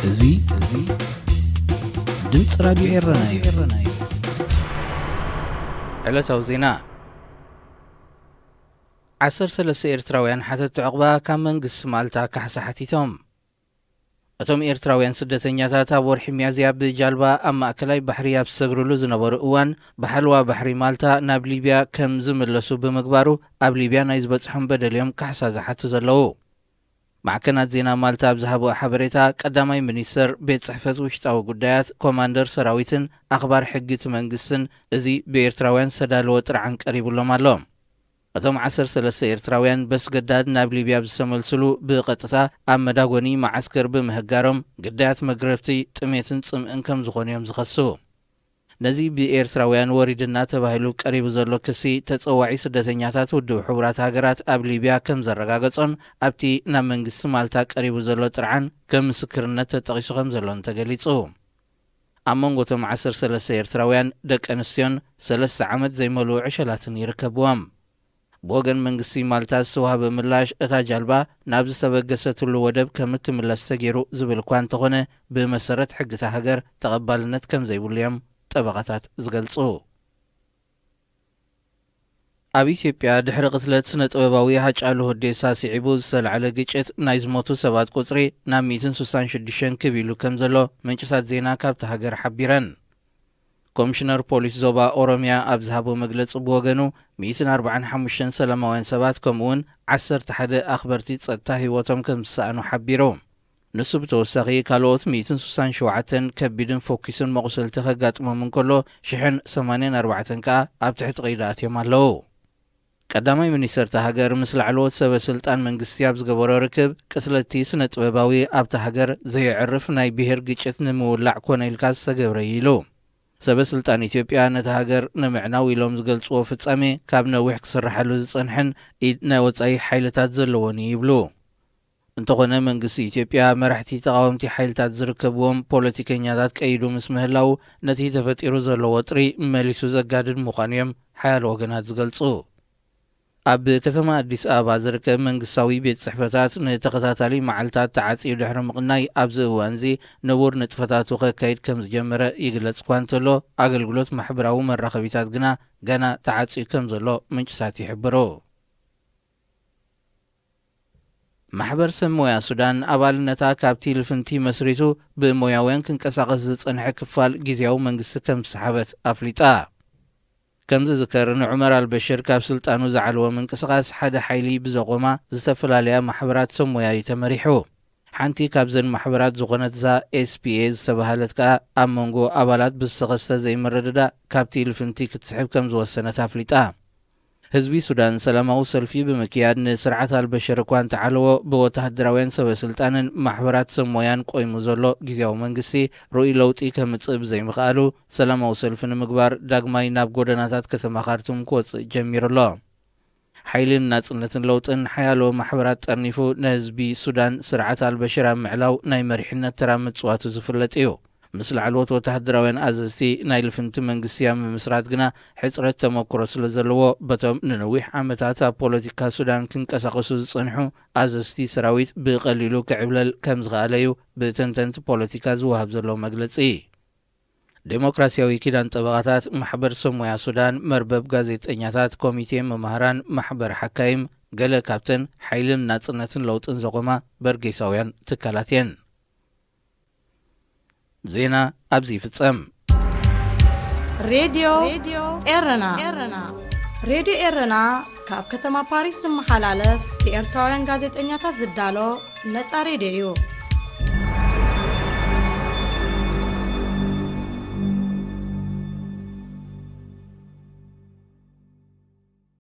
እዚ እዚ ድምፂ ራዲዮ ኤረና እዩ። ዕለታዊ ዜና። ዓሰርተ ሰለስተ ኤርትራውያን ሓተቲ ዕቕባ ካብ መንግስቲ ማልታ ካሕሳ ሓቲቶም። እቶም ኤርትራውያን ስደተኛታት ኣብ ወርሒ ሚያዝያ ብጃልባ ኣብ ማእከላይ ባሕሪ ኣብ ዝሰግርሉ ዝነበሩ እዋን፣ ብሓለዋ ባሕሪ ማልታ ናብ ሊብያ ከም ዝምለሱ ብምግባሩ፣ ኣብ ሊብያ ናይ ዝበጽሖም በደል እዮም ካሕሳ ዝሓቱ ዘለዉ። ማዕከናት ዜና ማልታ ኣብ ዝሃብኦ ሓበሬታ፣ ቀዳማይ ሚኒስተር፣ ቤት ጽሕፈት ውሽጣዊ ጉዳያት፣ ኮማንደር ሰራዊትን ኣኽባር ሕጊ እቲ መንግስትን እዚ ብኤርትራውያን ዝተዳለወ ጥርዓን ቀሪቡሎም ኣሎ። እቶም ዓሰርተ ሰለስተ ኤርትራውያን በስገዳድ ናብ ሊብያ ዝተመልስሉ ብቐጥታ ኣብ መዳጎኒ መዓስከር ብምህጋሮም ግዳያት መግረፍቲ ጥሜትን ጽምእን ከም ዝኾኑ እዮም ዝኸሱ። ነዚ ብኤርትራውያን ወሪድና ተባሂሉ ቀሪቡ ዘሎ ክሲ ተጸዋዒ ስደተኛታት ውድብ ሕቡራት ሃገራት ኣብ ሊብያ ከም ዘረጋገጾን ኣብቲ ናብ መንግስቲ ማልታ ቀሪቡ ዘሎ ጥርዓን ከም ምስክርነት ተጠቒሱ ከም ዘሎን ተገሊጹ። ኣብ መንጎ እቶም ዓሰርተ ሰለስተ ኤርትራውያን ደቂ ኣንስትዮን ሰለስተ ዓመት ዘይመልኡ ዕሸላትን ይርከብዎም። ብወገን መንግስቲ ማልታ ዝተዋህበ ምላሽ፣ እታ ጃልባ ናብ ዝተበገሰትሉ ወደብ ከም እትምለስ ተገይሩ ዝብል እኳ እንተኾነ፣ ብመሰረት ሕግታ ሃገር ተቐባልነት ከም ዘይብሉ እዮም ጠበቓታት ዝገልጹ። ኣብ ኢትዮጵያ ድሕሪ ቅትለት ስነ ጥበባዊ ሃጫሉ ሁንዴሳ ስዒቡ ዝተላዕለ ግጭት ናይ ዝሞቱ ሰባት ቁጽሪ ናብ ሚእትን ስሳን ሽዱሽተን ክብ ኢሉ ከም ዘሎ ምንጭታት ዜና ካብታ ሃገር ሓቢረን። ኮሚሽነር ፖሊስ ዞባ ኦሮሚያ ኣብ ዝሃቦ መግለጺ ብወገኑ፣ ሚእትን ኣርባዓን ሓሙሽተን ሰላማውያን ሰባት ከምኡውን ዓሰርተ ሓደ ኣኽበርቲ ጸጥታ ህይወቶም ከም ዝሰኣኑ ሓቢሩ። ንሱ ብተወሳኺ፣ ካልኦት ሚእትን ስሳን ሸውዓተን ከቢድን ፎኪስን መቑሰልቲ ከጋጥሞም እንከሎ፣ ሽሕን ሰማንያን ኣርባዕተን ከኣ ኣብ ትሕቲ ቀይዲ ኣትዮም ኣለዉ። ቀዳማይ ሚኒስተር እታ ሃገር ምስ ላዕለዎት ሰበ ስልጣን መንግስቲ ኣብ ዝገበሮ ርክብ፣ ቅትለቲ ስነ ጥበባዊ ኣብታ ሃገር ዘየዕርፍ ናይ ብሄር ግጭት ንምውላዕ ኮነ ኢልካ ዝተገብረ እዩ ኢሉ። ሰበ ስልጣን ኢትዮጵያ ነታ ሃገር ንምዕናው ኢሎም ዝገልጽዎ ፍጻሜ ካብ ነዊሕ ክስርሓሉ ዝጸንሐን ኢድ ናይ ወጻኢ ሓይልታት ዘለዎን እዩ ይብሉ። እንተኾነ መንግስቲ ኢትዮጵያ መራሕቲ ተቓወምቲ ሓይልታት ዝርከብዎም ፖለቲከኛታት ቀይዱ ምስ ምህላው ነቲ ተፈጢሩ ዘሎ ወጥሪ መሊሱ ዘጋድድ ምዃኑ እዮም ሓያሎ ወገናት ዝገልጹ። ኣብ ከተማ ኣዲስ ኣበባ ዝርከብ መንግስታዊ ቤት ጽሕፈታት ንተኸታታሊ መዓልታት ተዓጽዩ ድሕሪ ምቕናይ ኣብዚ እዋንዚ ንቡር ንጥፈታቱ ከካይድ ከም ዝጀመረ ይግለጽ እኳ እንተሎ ኣገልግሎት ማሕበራዊ መራኸቢታት ግና ገና ተዓጽዩ ከም ዘሎ ምንጭታት ይሕብሩ። ማሕበር ሰብ ሞያ ሱዳን ኣባልነታ ካብቲ ልፍንቲ መስሪቱ ብሞያውያን ክንቀሳቐስ ዝጸንሐ ክፋል ግዜያዊ መንግስቲ ከም ዝሰሓበት ኣፍሊጣ። ከም ዝዝከር ንዑመር ኣልበሽር ካብ ስልጣኑ ዝዓለወ ምንቅስቓስ ሓደ ሓይሊ ብዘቖማ ዝተፈላለያ ማሕበራት ሰብ ሞያ እዩ ተመሪሑ። ሓንቲ ካብዘን ማሕበራት ዝኾነት እዛ ኤስፒኤ ዝተባህለት ከኣ ኣብ መንጎ ኣባላት ብዝተኸስተ ዘይምርድዳእ ካብቲ ልፍንቲ ክትስሕብ ከም ዝወሰነት ኣፍሊጣ። ህዝቢ ሱዳን ሰላማዊ ሰልፊ ብምክያድ ንስርዓት ኣልበሽር እኳ እንተዓለዎ፣ ብወተሃደራውያን ሰበ ስልጣንን ማሕበራት ሰብ ሞያን ቆይሙ ዘሎ ግዜያዊ መንግስቲ ርኡይ ለውጢ ከምጽእ ብዘይምኽኣሉ፣ ሰላማዊ ሰልፊ ንምግባር ዳግማይ ናብ ጎደናታት ከተማ ካርቱም ክወጽእ ጀሚሩ ኣሎ። ሓይልን ናጽነትን ለውጥን ሓያሎ ማሕበራት ጠርኒፉ ንህዝቢ ሱዳን ስርዓት ኣልበሽር ኣብ ምዕላው ናይ መሪሕነት ተራ ምጽዋቱ ዝፍለጥ እዩ። ምስ ላዕለዎት ወተሃደራውያን ኣዘዝቲ ናይ ልፍንቲ መንግስቲ ኣብ ምምስራት ግና ሕጽረት ተመክሮ ስለ ዘለዎ፣ በቶም ንነዊሕ ዓመታት ኣብ ፖለቲካ ሱዳን ክንቀሳቐሱ ዝጸንሑ ኣዘዝቲ ሰራዊት ብቐሊሉ ክዕብለል ከም ዝኸኣለ እዩ ብተንተንቲ ፖለቲካ ዝወሃብ ዘሎ መግለጺ። ዴሞክራሲያዊ ኪዳን ጠበቓታት፣ ማሕበር ሰብ ሞያ ሱዳን፣ መርበብ ጋዜጠኛታት፣ ኮሚቴ መማህራን፣ ማሕበር ሓካይም፣ ገለ ካብተን ሓይልን ናጽነትን ለውጥን ዘቖማ በርጌሳውያን ትካላት እየን። ዜና ኣብዚ ይፍጸም። ሬድዮ ኤረና። ሬድዮ ኤረና ካብ ከተማ ፓሪስ ዝመሓላለፍ ብኤርትራውያን ጋዜጠኛታት ዝዳሎ ነጻ ሬድዮ እዩ።